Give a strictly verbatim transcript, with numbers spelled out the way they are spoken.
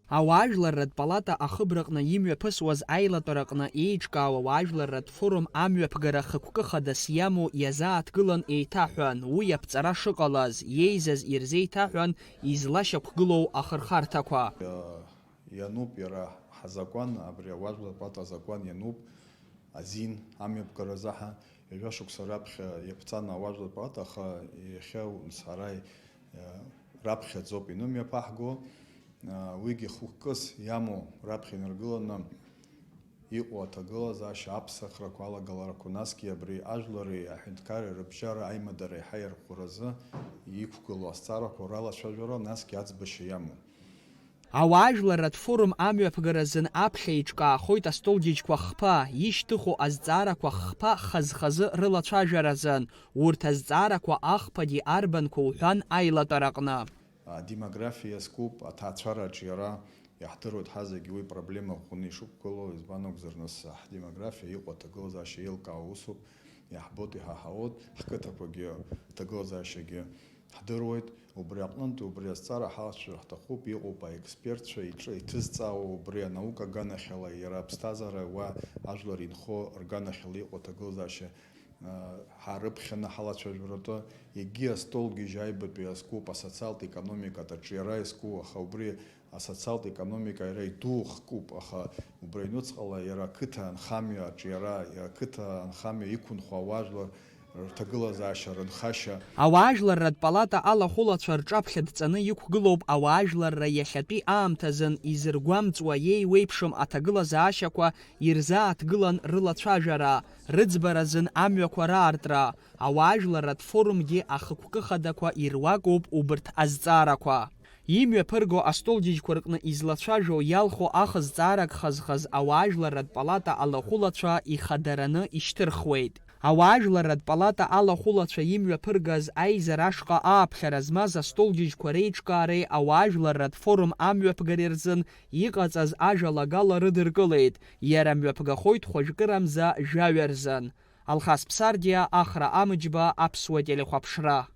Ауаажәларратә палата ахыбраҟны имҩаԥысуаз аилатәараҟны еиҿкаау ауаажәларратә форум амҩаԥгара хықәкы хадас иамоу иазааҭгылан еиҭаҳәан, уи аԥҵара шыҟалаз, иеизаз ирзеиҭаҳәан излашьақәгылоу ахырхарҭақәа. Иануп иара ҳазакәан, абри ауаажәларратә палата азакәан иануп, азин амҩаԥгаразы ҳа ҩажәа шықәса раԥхьа иаԥҵан ауаажәларратә палата, аха иахьа ус ара, э, раԥхьаӡоуп инымҩаԥаҳго. Э, уигьы хықәкыс иамоу раԥхьа инаргыланы иҟоу аҭагылазаашьа, аԥсахрақәа, алагаларақәа, насгьы абри ажәлари аҳәынҭқарреи рыбжьара аимадара еиҳа иарӷәӷәаразы иқәгылоу азҵаарақәа ралацәажәара, насгьы аӡбашьа иамоу. Ауаажәларратә форум амҩаԥгаразын аԥхьа еиҿкаахоит астолџьыџьқәа хԥа, ишьҭыху азҵаарақәа хԥа хаз-хазы рылацәажәаразын, урҭ азҵаарақәа ахԥагьы арбанқәа уҳәан аилатәараҟны. Адемографиа иазкуп, аҭаацәара аҿиара, иаҳдыруеит ҳазегьы уи проблема ӷәӷәаны ишықәгылоу, избан акәзар, нас ҳдемографиа иҟоу аҭагылазаашьа еилкаау усуп, иаҳбоит, иҳаҳауеит, ҳқыҭақәагьы аҭагылазаашьагьы ҳдыруеит, убри аҟнынтәи убри азҵаара ҳалацәажәар ҳҭахуп, иҟоуп аекспертцәа иҿы иҭызҵаауа убри анаука аганахьала иара аԥсҭазаара уа ажәлар инхо рганахьала иҟоу аҭагылазаашьа, а, ҳарыԥхьаны ҳалацәажәаратәы, егьи астолгьежь аҩбатәи иазкуп асоциалтә економикатә аҿиара иазку, аха убри асоциалтә економика иара иду хкуп, аха убри аҩнуҵҟала иара ақыҭа анхамҩа аҿиара, иара ақыҭа анхамҩа иқәынхо ауаажәлар рҭагылазаашьа, рынхашьа. Ауаажәларратә палата алахәылацәа рҿаԥхьа дҵаны иқәгылоуп ауаажәларра иахьатәи аамҭазын изыргәамҵуа иеиуеиԥшым аҭагылазаашьақәа ирзааҭгылан рылацәажәара, рыӡбаразын амҩақәа раартра, ауаажәларратә форумгьы ахықәкы хадақәа ируакуп убырҭ азҵаарақәа. Имҩаԥырго астолџьыџьқәа рҟны излацәажәо иалху ахызҵаарак хаз-хаз ауаажәларратә палата алахәылацәа ихадараны ишьҭырхуеит. Ауаажәларратә палата алахәылацәа имҩаԥыргаз аизара ашҟа ааԥхьара змаз астолџьыџьқәа реиҿкаареи ауаажәларратә форум амҩаԥгареи рзын иҟаҵаз ажәалагала рыдыркылеит, иара мҩаԥгахоит хәажәкырамза жәаҩа рзын. Алхас Ԥсардиа, Ахра Амыџьба, Аԥсуа телехәаԥшра.